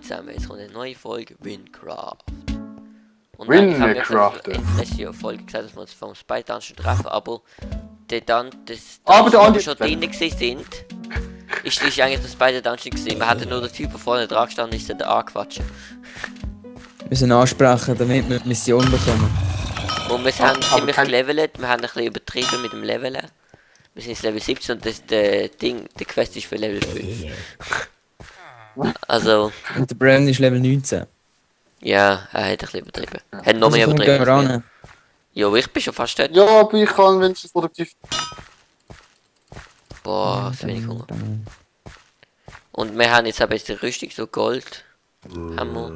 zusammen, jetzt kommt eine neue Folge Windcraft. Und Windcraft. in der letzten Folge gesagt, dass wir uns vom Spy Dungeon treffen, aber der Aber der wo andere wir schon drinnen gewesen sind, ist eigentlich das Spy Dungeon gesehen. Wir hatten nur den Typ, der vorne dran gestanden ist, der anquatschen. Wir müssen ansprechen, damit wir die Mission bekommen. Und wir haben ziemlich gelevelt, wir haben ein bisschen übertrieben mit dem Leveln. Wir sind jetzt Level 17 und der Quest ist für Level 5. Also... Und der Brand ist Level 19. Ja, er hat ein bisschen übertrieben. Hat noch mehr übertrieben. Ran. Ja, ich bin schon fast dort. Ja, aber ich kann wenigstens produktiv. Boah, so wenig Hunger. Und wir haben jetzt aber jetzt die Rüstung, so Gold. Haben wir.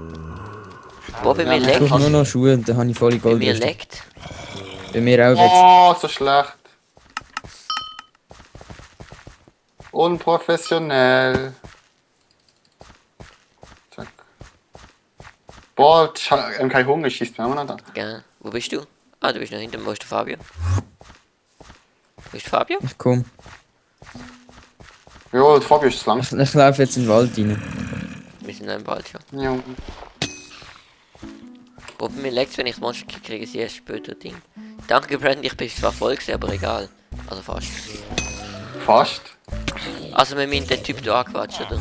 Boah, bei mir Ich leckt. brauche nur noch Schuhe und dann habe ich volle Bei Gold. mir leckt. Bei mir auch jetzt. Oh, so schlecht. Unprofessionell. Zack. Boah, kein Hunger, schießt mir auch noch da. Ja. Wo bist du? Ah, du bist noch hinten. Wo ist der Fabio? Wo ist der Fabio? Ich komm. Ja, Fabio ist langsam. Ich laufe jetzt in den Wald rein. Wir sind noch im Wald schon. Ja. Boah, bei mir leckt, wenn ich das Monster kriege, kriege ich es erst später Ding. Danke, Brandon, ich bin zwar voll gewesen, aber egal. Also fast. Fast. Also wir müssen den Typ da anquatschen, oder?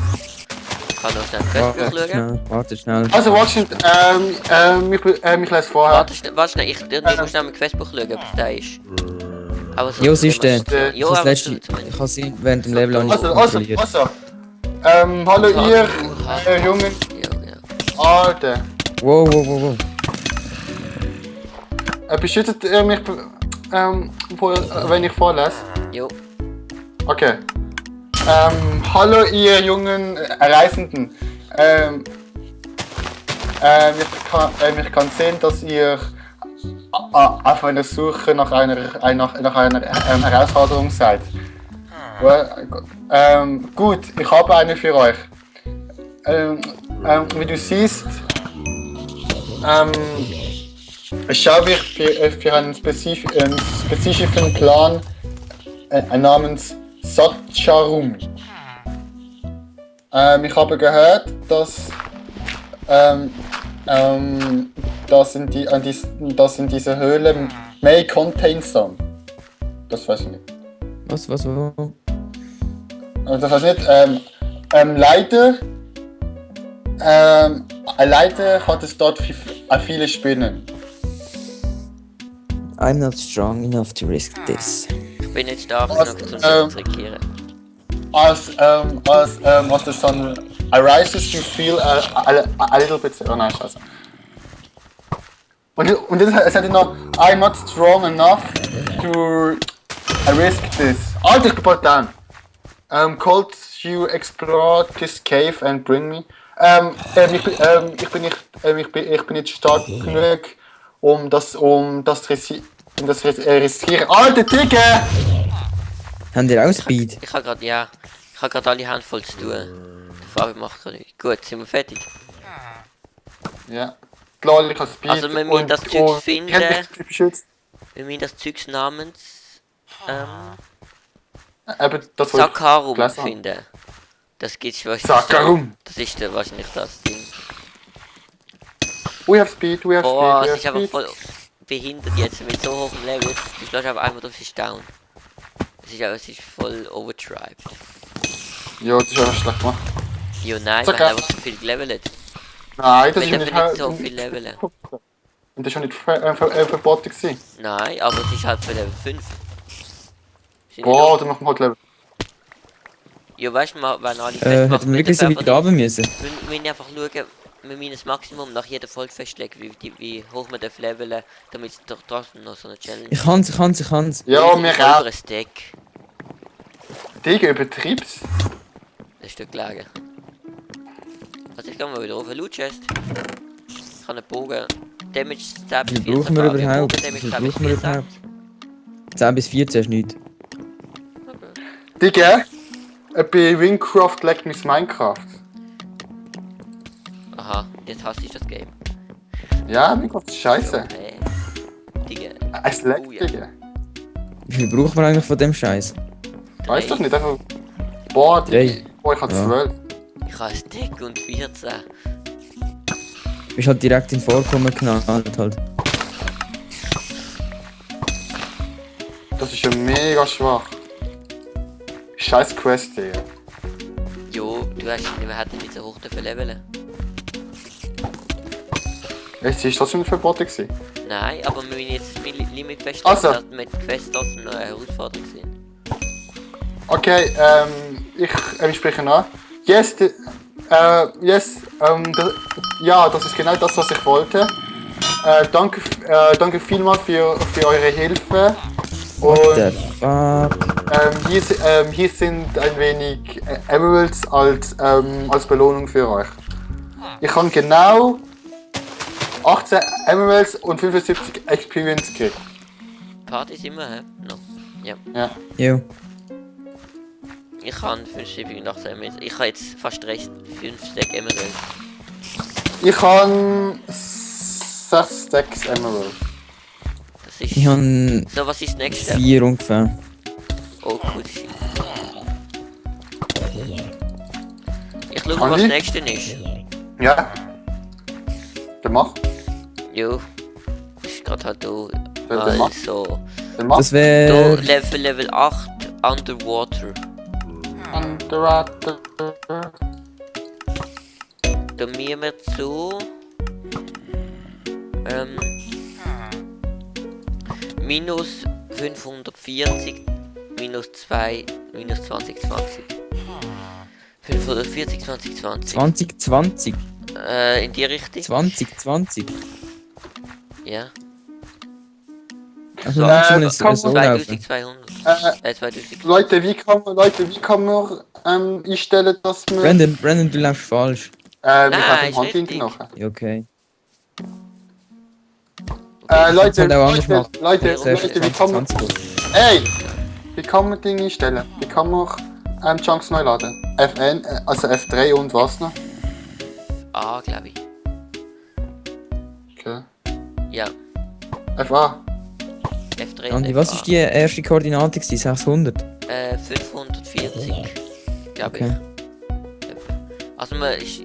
Ich kann noch schnell Questbuch schauen. Warte schnell. Also, warte, ich lese vorher. Warte schnell, ich muss schnell mein Questbuch schauen, ob es der ist. Aber so, Jo, sie ist der. der- Ich habe das letzte. Ich habe sie während dem Level auch nicht Also, kontrolliert. hallo ihr, Jungen, Ja, genau. Alter. Wow, wow, wow, wow. Beschüttet ihr mich, wenn ich vorlese? Jo. Okay. Hallo ihr jungen Reisenden. Ich kann sehen, dass ihr auf einer Suche nach einer Herausforderung seid. Gut, ich habe eine für euch. Wie du siehst, ich habe für einen spezifischen Plan namens Satcharum. Ich habe gehört, dass in dieser Höhle may contain some. Das weiß ich nicht. Was? Das weiß ich nicht. Leider hat es dort viele Spinnen. I'm not strong enough to risk this. Ich bin nicht stark genug, um zu riskieren. As the sun arises, you feel a little bit. Oh nein, scheiße. Und es hat noch, I'm not strong enough to risk this. Alter, ich bin bald down. Could you explore this cave and bring me? Ich bin nicht stark genug, um das riskieren. Alter, Digga! Haben die auch Speed? Ich habe gerade alle Hände voll zu tun. Der Fabio macht gerade nichts. Gut, sind wir fertig? Ja. Lol, ich habe Speed. Also wir müssen das Zeugs finden. Ich hab mich beschützt. Wir müssen das Zeugs namens Eben, das wollte ich Sakharum gelesen haben. finden. Das gibt's wahrscheinlich. Sakharum! Das ist wahrscheinlich das Ding. We have speed, we have Boah, speed, es we ist have einfach speed. voll behindert jetzt mit so hohem Level. Du schlägst einfach einmal drauf, ist down. Es ist voll overtried. Ja, das ist einfach schlecht gemacht. Jo nein, Sag wir haben ja. einfach zu viel gelevelt. Nein, das Wir ist dürfen nicht nicht so viel leveln. Und das war nicht verboten gewesen. Nein, aber es ist halt für Level 5. Sind Boah, nicht dann machen wir halt Level. Ja, weißt du, wenn alle Hätten wir wirklich so weit runter müssen? Wir müssen einfach schauen, wir müssen das Maximum nach jeder Folge festlegen, wie hoch wir dürfen leveln, damit es doch trotzdem noch so eine Challenge Ich kann's. Ja, Wie wir viel auch. über ein Stack. Digga, übertrieb's. Das ist dort gelegen. Also ich gehe mal wieder auf Loot Chest. Ich habe einen Bogen. Damage 10 bis Wie 14. viel brauchen wir Fabio. überhaupt? Bogen Wie Damage viel 10 bis brauchen wir 14. überhaupt? 10 bis 14 ist nichts. Digga, bei Windcraft leckt mich Minecraft. Aha, jetzt hasse ich das Game. Ja, Minecraft ist scheiße. Digga. Es leckt, Oh ja. Digga. Wie viel braucht man eigentlich von dem Scheiß? Weiß doch nicht, einfach. Boah, Drei. Boah, ich hab Ja. 12. Ich habe ein Stack und 14. bist halt direkt in Vorkommen genannt halt. Das ist ja mega schwach. Scheiß Quest hier. Jo, du hast wir hätten nicht so hoch dürfen leveln. Es ist trotzdem nicht verboten gewesen. Nein, aber wir müssen jetzt das Limit feststellen, Also. dass mit Quest trotzdem noch eine Herausforderung sind. Okay, ich spreche nach. Yes, ja, das ist genau das, was ich wollte. Danke vielmals für eure Hilfe. What the Und fuck? hier sind ein wenig Emeralds als Belohnung für euch. Ich habe genau 18 Emeralds und 75 Experience gekriegt. Party sind wir, hä? No. Ja. Ja. Jo. Ich habe 5,18 Emerald. Ich habe jetzt fast recht 5 Stack Emerald. Ich habe 6 Stacks Emeralds. Das ist... Ich habe So, was ist das nächste? 4 ungefähr. Oh, cool. Ich schaue, Andi? was das nächste ist. Ja. Dann mach. Jo. Ist gerade halt da. Dann mach. Also. Dann mach. Das Da wäre. Level 8 Underwater. Underwater. Da müssen wir zu. Minus 540, minus 2, minus 2020. 540, 2020. 2020. In die Richtung? 2020. Ja. Also So, langsam ist komm, es so laufen. 2200. 2000. Leute, wie kann man einstellen, dass wir... Brandon, du läufst falsch. wir haben Nein, ist Hunting richtig. noch. Ja, okay. Leute, halt auch anders machen. Leute, Zuerst wie kann man... 2020. Ey! Wie kann man Dinge einstellen? Wie kann man Chunks neu laden? FN, also F3 und was noch? A, glaube ich. Okay. Ja, FA. F3 Andi, und was FA. ist die erste Koordinate gewesen? 600? 540, glaube Okay. ich. Also man ist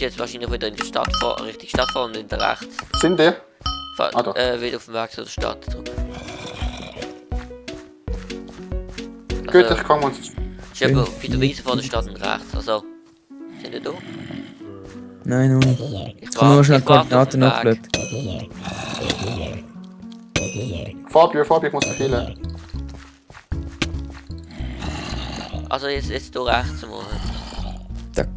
jetzt wahrscheinlich wieder in die Stadt fahren, Richtung Stadt fahren und in der rechts. Sind die? Fahr, da. wieder auf dem Weg zur Stadt zurück. Gut, ich kann uns... Ist eben auf der Wiese vor der Stadt und rechts. Also, sind die da? Nein, noch nicht. Ich Jetzt kann man schnell ich warte auf Koordinaten den Weg. nachschauen. Fabio, ich muss fehlen. Also jetzt hier rechts mal. Zack.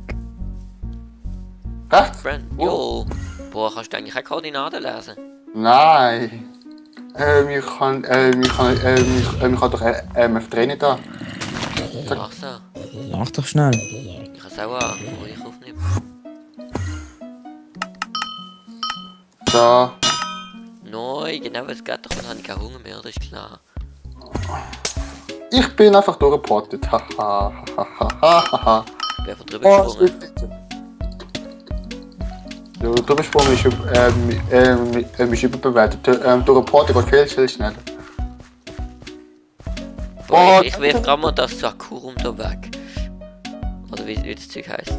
Rechts? Friend. Oh. Jo. Boah, kannst du eigentlich auch Koordinaten lesen? Nein. Ich kann doch F3 nicht da. Ach so. Mach doch schnell. Ich kann es auch an, aber ich aufnehme. So. Nein, genau, es geht doch, dann habe ich keinen Hunger mehr, das ist klar. Ich bin einfach durchgeportet. Haha. Haha. Ich bin einfach drüber gesprungen. Der Drübersprung ist überbewertet. Durchgeportet geht viel schneller. Boah, Oh, ich werf gerade mal das Sakurum da weg. Oder wie das Zeug heisst.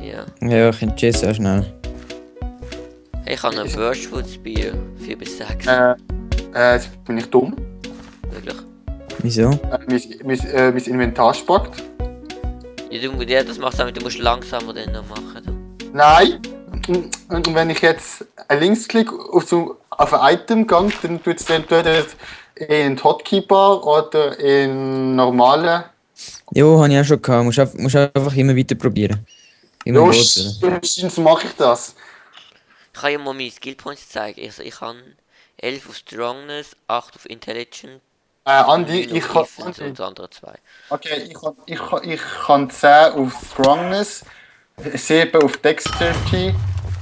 Ja. Ja, ich kann sehr schnell. Hey, ich habe einen Birchwood Spear. 4 bis 6. Jetzt bin ich dumm. Wirklich. Wieso? Mein Inventar spackt. Ja, das machst du auch, du musst langsamer dann noch machen. Du. Nein. Und wenn ich jetzt einen Linksklick auf ein Item gehe, dann tut es in Hotkeeper oder in normale. Jo, habe ich auch schon gehabt. Musst einfach immer weiter probieren. Immer Ja, wurzeln. so mache ich das. Ich kann ja mal meine Skillpoints zeigen. Ich habe 11 auf Strongness, 8 auf Intelligence, Andi, 9 ich auf kann. Defense und das andere 2. Okay, ich kann 10 auf Strongness, 7 auf Dexterity,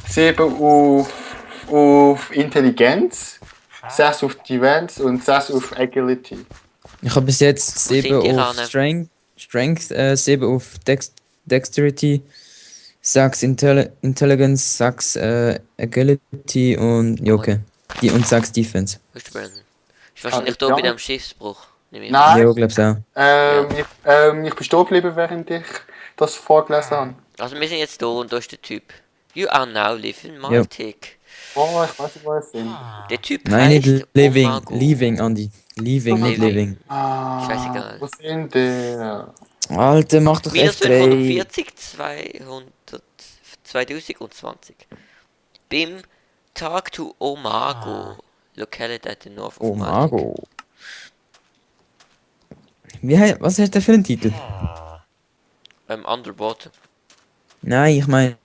7 auf Intelligenz, 6 auf Defense und 6 auf Agility. Ich habe bis jetzt sind 7 die auf Rahmen? Strength, 7 auf Dexterity, 6 Intelligence, 6 Agility und ja, okay. Und 6 Defense. Wo ist der Brandon? Ist wahrscheinlich ja. da bei dem Schiffsbruch. Nehme ich Nein. Ja, glaub's auch. Ich bin stehen geblieben, während ich das vorgelesen habe. an. Also wir sind jetzt da und da ist der Typ. You are now living Maltic. Oh, ich weiß nicht, wo es sind. Der Typ Nein, nicht heißt living. Omago. Leaving, Andi. Leaving, nicht living. Scheißegal. Wo sind die? Alter, mach doch Minus F3. 540, 2020. Beim Talk to Omago. Located at the north of Maltic. Omago. Was ist der für einen Titel? Underwater. Nein, ich meine.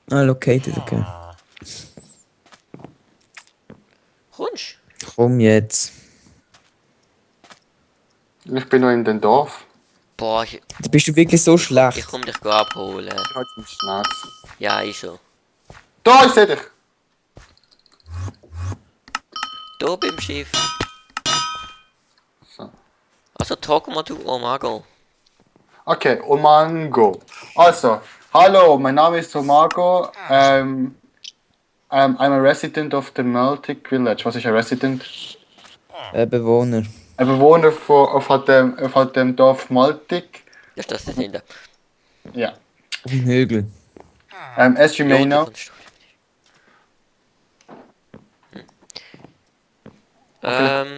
Located, okay. Kommst Komm jetzt. Ich bin noch in dem Dorf. Boah, Jetzt bist du wirklich so ich schlecht. komm dich abholen. Ich hab zum Schnauz. Ja, ich schon. Da, ich seh dich! Da beim Schiff. So. Also talk mal to Omago. Okay, Omango. Also, hallo, mein Name ist Omago. I'm a resident of the Maltic Village. Was ist ein Resident? Bewohner. Ein Bewohner von dem Dorf Maltic. Das ist das dahinter. Ja. Auf dem Hügel. As you may know.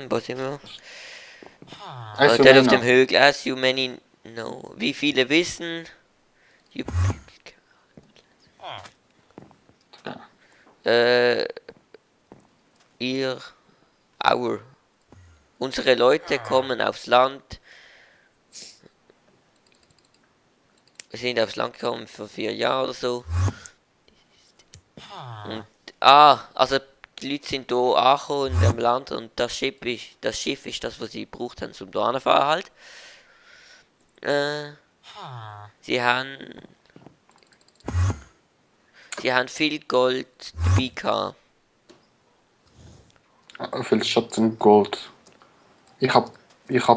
Wo sind wir? As you Der may auf dem know. Hügel, as you many know. Wie viele wissen? You ihr, unsere Leute kommen aufs Land. Wir sind aufs Land gekommen vor 4 Jahren oder so. Und, also die Leute sind hier angekommen in dem Land und das Schiff ist das, was sie gebraucht haben, zum da fahren halt. Sie haben viel Gold dabei gehabt. Viel Schatten Gold. Ich hab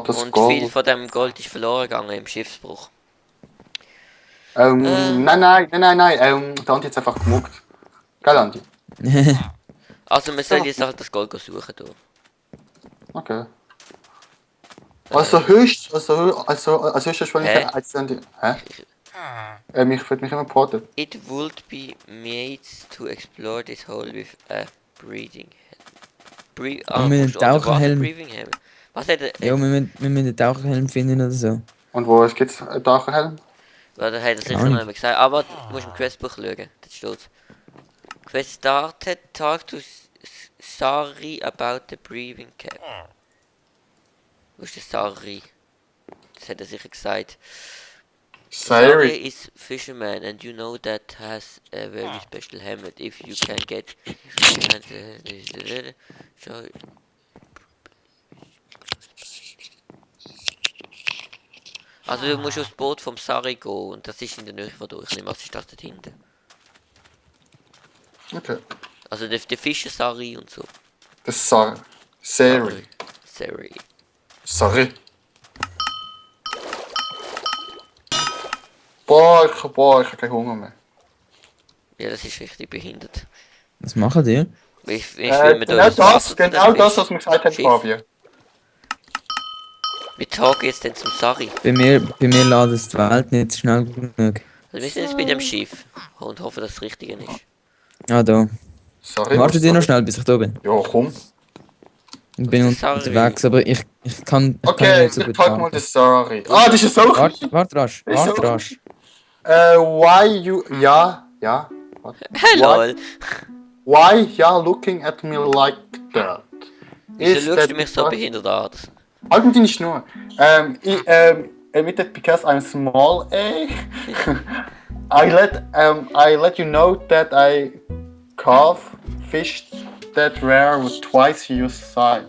das Und Gold. viel von dem Gold ist verloren gegangen im Schiffsbruch. Nein. Der Andi hat einfach gemuckt. Gell, Andi? Also wir sollen jetzt halt das Gold suchen hier. Okay. Also höchstwahrscheinlich als Andi. Hä? Ich würde mich immer porten. It would be made to explore this hole with a breathing Wir müssen einen Taucherhelm. breathing helmet. Was hat er? Ja, wir müssen einen Taucherhelm finden oder so. Und wo gibt's einen Taucherhelm? Weil da hat er sicher Keine noch nicht gesagt. Aber du musst im Questbuch schauen. Das steht. Quest started. Talk to Sari about the breathing cap. Wo ist der Sari? Das hat er sicher gesagt. Sari Sari. is fisherman and you know that has a very special helmet. If you can get also du musst aufs Boot vom Sari gehen und das ist in der Nähe von dir. Ich nehme, was ist das dort hinten? Okay. Also der Fischer Sari und so. Das ist Sari. Sari. Sari. Sari. Boah, ich hab keinen Hunger mehr. Ja, das ist richtig behindert. Was machen die? Ich will mir da Genau das Wasser zu dem das, Fisch. was wir gesagt haben, Schiff. Fabio. Wir tagen jetzt dann zum Sari. Bei mir ladet es die Welt nicht schnell genug. Also wir sind jetzt bei dem Schiff und hoffen, dass es das Richtige ist. Ah, da. Sorry. Wartet ihr noch schnell, bis ich da bin. Ja, komm. Ich bin Sorry. unterwegs, aber ich kann Okay, nicht so ich gut pack mal warten. das Sorry. Das ist so. Wart rasch, Ist so. wart rasch. Why you... Ja. Lol. Why you looking at me like that? Wieso schaust du mich so behindert an? Halt mir deine Schnur. Admitted because I'm small, eh? I let you know that I caught fish that were twice your size.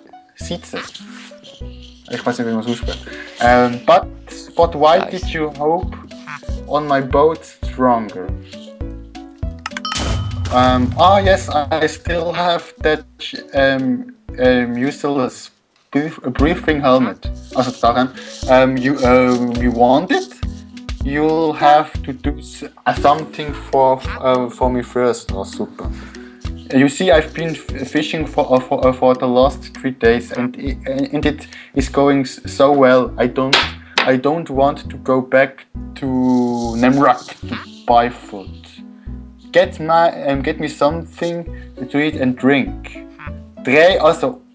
Ich weiß nicht, wie man es ausspricht. But why Nice. did you hope on my boat stronger? Yes, I still have that useless briefing helmet. Also daran, you want it? You'll have to do something for me first. Oh, super. You see, I've been fishing for the last 3 days, and it is going so well. I I don't want to go back to Nemrak to buy food. Get me something to eat and drink.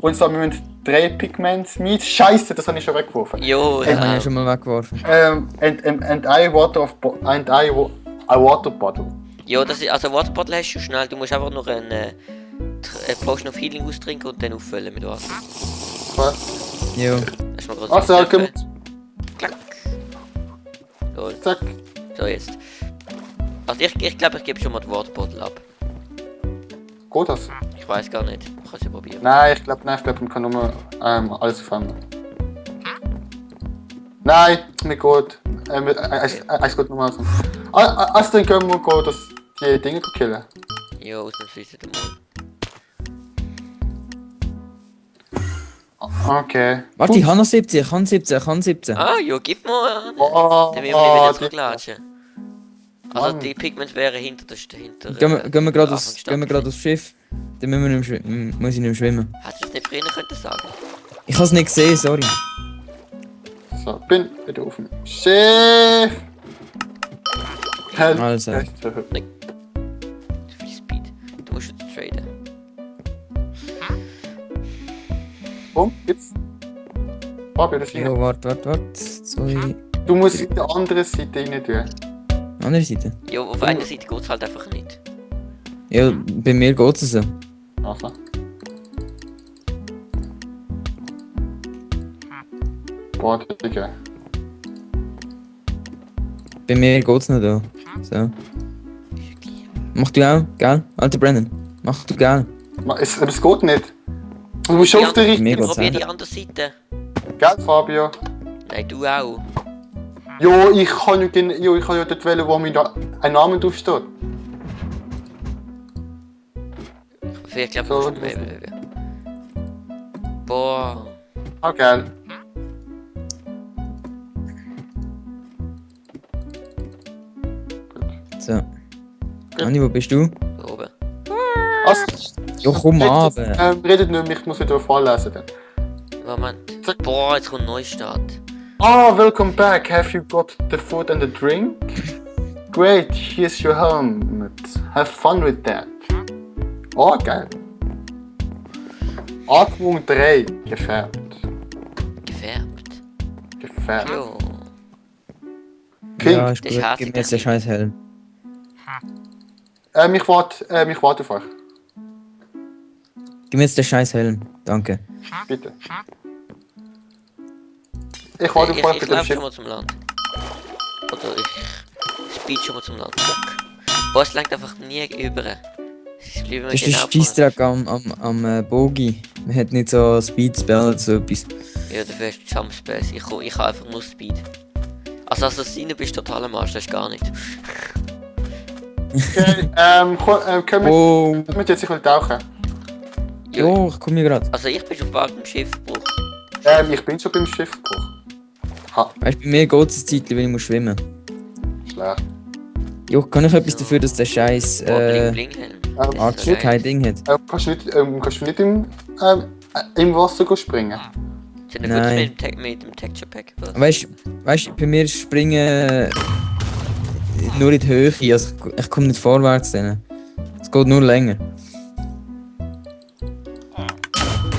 Und zwar wir müssen 3 Pigments Meat. Scheiße, das habe ich schon weggeworfen. Jo, Den habe ja. ich schon mal weggeworfen. And I water bottle. Jo, das ist, also Waterbottle hast du schnell. Du musst einfach noch eine Potion of Healing austrinken und dann auffüllen mit Wasser. Was? Jo. Hast du mal Also, kurz komm. Klack. Lol. Zack. So, jetzt. Also ich glaube, ich gebe schon mal die Waterbottle ab. Geht das? Ich weiß gar nicht. Ich kann es ja probieren. Nein, ich glaube, man kann nur alles fangen. Nein, mir geht. Es geht nochmal so. Also dann können wir gehen, die Dinge killen. Jo, ausnahmsweise mal. Okay. Warte, ich habe noch 17, ich habe 17, ich habe 17. Ah, jo, gib mal. Oh, Dann müssen wir wieder die- zurücklatschen. Also Mann. die Pigments wären hinter. Gehen wir gerade aufs Schiff. Dann müssen wir nicht mehr muss ich nicht mehr schwimmen. Hättest du es nicht früher können sagen? Ich habe es nicht gesehen, sorry. So, bin wieder auf dem Schiff. Also. Zu viel Speed. Du musst jetzt traden. Komm, jetzt. Fabio, das Jo, hier. warte. Sorry. Du musst auf der anderen Seite rein tun. Andere Seite. Jo, auf einer Seite geht es halt einfach nicht. Ja, bei mir geht es so. Also. Boah, Digga. Bei mir geht es nicht da. So. Mach du auch, gell? Alter Brennan. Mach du gell? Es geht nicht. Du musst schon auf der Mir richtigen. geht's Probier auch. die andere Seite. Gell, Fabio? Nein, du auch. Jo, ich kann ja dort wählen, wo mir ein Name draufsteht. Ich glaube, So, du musst mehr. Boah. Ah, geil. So. Anni, wo bist du? Da oben. Also, Jo, komm ab. redet nicht mehr, ich muss wieder vorlesen. Dann. Moment. Boah, jetzt kommt ein Neustart. Ah, welcome back. Have you got the food and the drink? Great, here's your helmet. Have fun with that. Oh, geil. Atmung 3. Gefärbt. Gefärbt. Gefärbt. Jo. Pink. Ja, ist Das gut. hasse Gib ich mir jetzt den nicht. scheiß Helm. Ich warte auf euch. Gib mir jetzt den scheiß Helm. Danke. Bitte. Ich warte auf euch Ich mit dem laufe Schiff. schon mal zum Land. Oder ich speed schon mal zum Land. Zack. Boah, es lenkt einfach nie über. Es bleiben Das ist der Scheissdreck am Bogi. Man hat nicht so Speed Spell oder so etwas. Ja, dafür hast du Jump Space. Ich habe einfach nur Speed. Also Assassine bist du total am Arsch, das ist gar nicht. Okay, können Oh, wir jetzt sicher tauchen? jo, ich komme hier gerade. Also ich bin auf dem Schiffbruch. Ich bin schon beim Schiffbruch. Weißt du, bei mir geht es eine Zeit, weil ich muss schwimmen. Schlecht. Jo, kann ich etwas dafür, dass der scheiß Boah, Bling Bling Helm. Archer kein Ding hat? Kannst du nicht im Wasser springen? Ist ja nicht Nein. gut mit dem Texture Pack. Weißt du, bei mir springen nur in die Höhe, also ich komme nicht vorwärts dann. Es geht nur länger.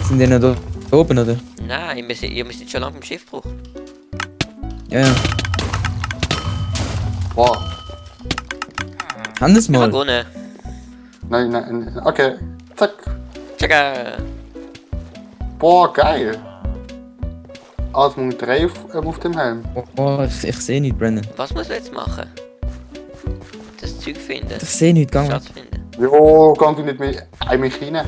Sind die noch da oben, oder? Nein, ihr müsst schon lange beim Schiffbruch. Ja, ja. Wow. Haben das Ich habe mal? gewonnen. Nein. Okay. Zack. Tschakka. Boah, geil. Atmung 3 auf dem Helm. Oh, ich sehe nicht, Brennan. Was muss ich jetzt machen? Das Zeug finden. Ich sehe nicht, gang weg. Schatz finden. Jo, geh du nicht mehr in mich rein.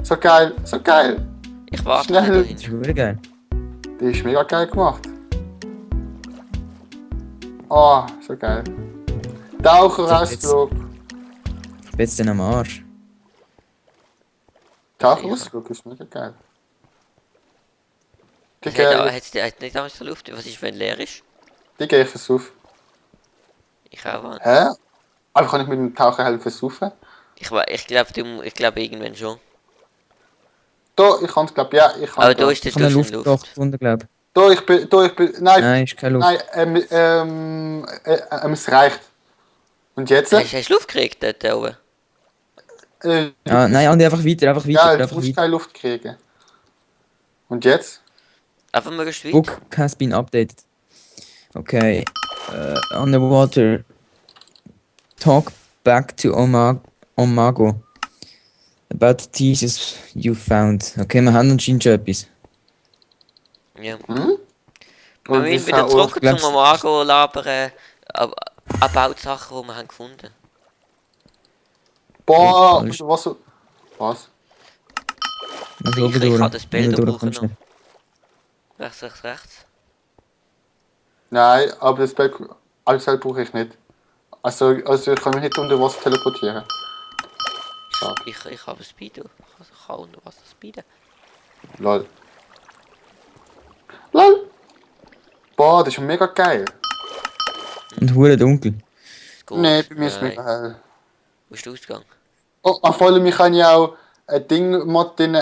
So geil, so geil. Ich warte Schnell. nicht Das ist dahin. wirklich geil. Die ist mega geil gemacht. Oh, so geil. Taucherausflug. Ich bin jetzt dann am Arsch. Taucherausflug ist mega geil. Die Hat es nicht damals der Luft? Was ist, wenn leer ist? gehe ich versuchen. Ich auch. Mann. Hä? Aber kann ich mit dem Taucherhelm versuchen? Ich glaube irgendwann schon. Da, ich kann es glaube ja, ich kann Aber da ist Ich das habe eine Luft in Luftloch gefunden, glaube Nein, Nein, ist keine Luft. nein, es reicht. Und jetzt? Hast du Luft gekriegt dort oben? Ah, nein, Andi, einfach weiter, einfach weiter, Ja, du einfach musst weiter. keine Luft kriegen. Und jetzt? Einfach möglichst weit. Book has been updated. Okay. Underwater. Talk back to Omago. About the thesis you found. Okay, wir haben anscheinend schon etwas. Ja. Hm? Wir Und müssen wie wieder sah zurück zum glaubst- Omago labern. About Sachen, die wir haben gefunden. Boah, Falsch. was? Was? Wir Ich schauen kann durch. das Bild Wenn du brauchen durchkommst, noch. nicht. Rechts, rechts, rechts. Nein, aber das Bett brauche ich nicht. Also ich kann mich nicht unter Wasser teleportieren. Schade. Ich habe Speedo. Ich kann unter Wasser speeden. Lol. LOL! Boah, das ist schon mega geil. Und hure dunkel. Es geht. Nee, bei mir ist es Nein. mega hell. Wo ist der Ausgang? Oh, vor allem, ich kann ja auch ein Ding-Mod drin,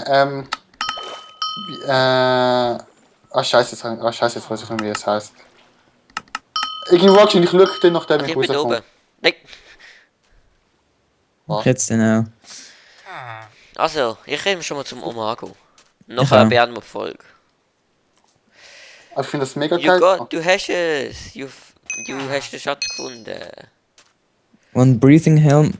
scheiße, jetzt weiß ich nicht, wie es heisst. Irgendwo wahrscheinlich schaue ich dann, nachdem Also ich ich bin da rauskomme. oben. Nein. Was? Jetzt dann auch. Also, ich komme schon mal zum Omago. Ich Nachher auch. beenden wir die Folge. Ich finde das mega You geil. got, du hast es. Du hast den Schatz gefunden. One Breathing Helm.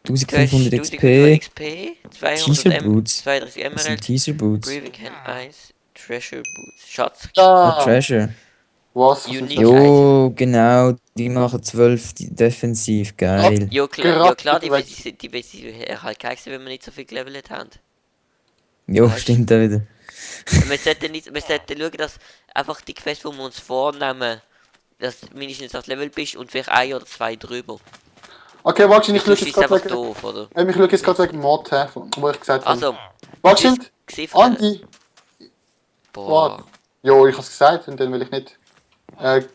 Du hast 1500 1500 XP. XP, 200 Teaser Boots. 32 Das sind Emerald, Teaser Boots. Breathing Hand 1, Treasure Boots, Schatz. Ah, Ah, Treasure. was? Unique. Jo, genau. Die machen 12 defensiv. Geil. Ja Gerappt klar, die weg. will sie halt geheißen, wenn wir nicht so viel gelevelt haben. Jo, Weißt- stimmt da wieder. Wir sollten schauen, dass einfach die Quest, die wir uns vornehmen, dass du mindestens auf Level bist und vielleicht ein oder zwei drüber. Okay, warte, ich schaue Sonst jetzt ist es einfach gerade wegen... doof, oder? Ich schaue jetzt gerade wegen Mod, wo ich gesagt habe. Also, Warte, Gesiffert. Andi! Boah. Jo, ich habe es gesagt und dann will ich nicht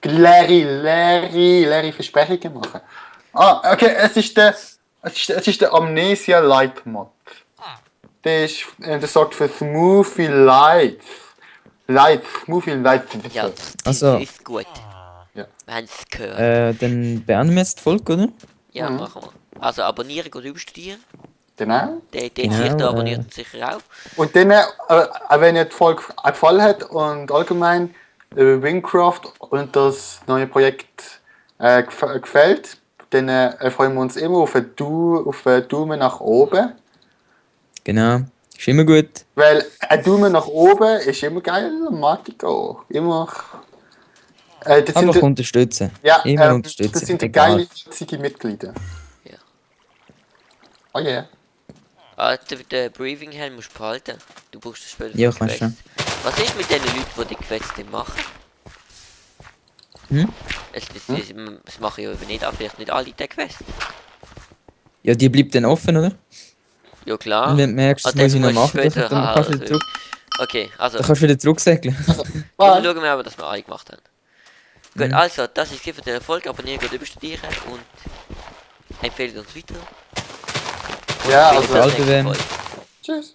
leere Versprechungen machen. Ah, okay, es ist der Amnesia Light Mod. Der sorgt für Smoothie Light. Smoothie Light. Ja, das Also- ist gut. Ja. Wir haben es gehört. Dann beenden wir jetzt die Folge, oder? Ja, machen wir. Also abonnieren und überstudieren. Genau. Der Genau, sicher abonniert uns sicher auch. Und dann, wenn ihr die Folge gefallen hat und allgemein Wingcraft und das neue Projekt gefällt, dann freuen wir uns immer auf einen Daumen nach oben. Genau. Ist immer gut. Weil ein Daumen nach oben ist immer geil, mag ich auch. Immer. Das Einfach sind, unterstützen. ja, Immer unterstützen. das sind egal. geile, witzige Mitglieder. Ja. Oh yeah. Den Breathing Helm musst du behalten. Du brauchst das später für Ja, die kannst Quest. Was ist mit den Leuten, die die Quests dann machen? Hm? Das machen ja nicht, aber vielleicht nicht alle die Quest. Ja, die bleibt dann offen, oder? Ja klar. Und wenn du merkst, das Ah, muss ich noch musst du machen, später- dann kannst du wieder also- zurück. Okay, also Dann kannst du wieder zurücksäckeln. dann Bye. schauen wir aber, dass wir alle gemacht haben. Gut, also, das ist für den Erfolg. Abonnieren und überstudieren und empfehlen uns weiter. Ja, Bis also, zur Alte nächsten WM. Folge. tschüss.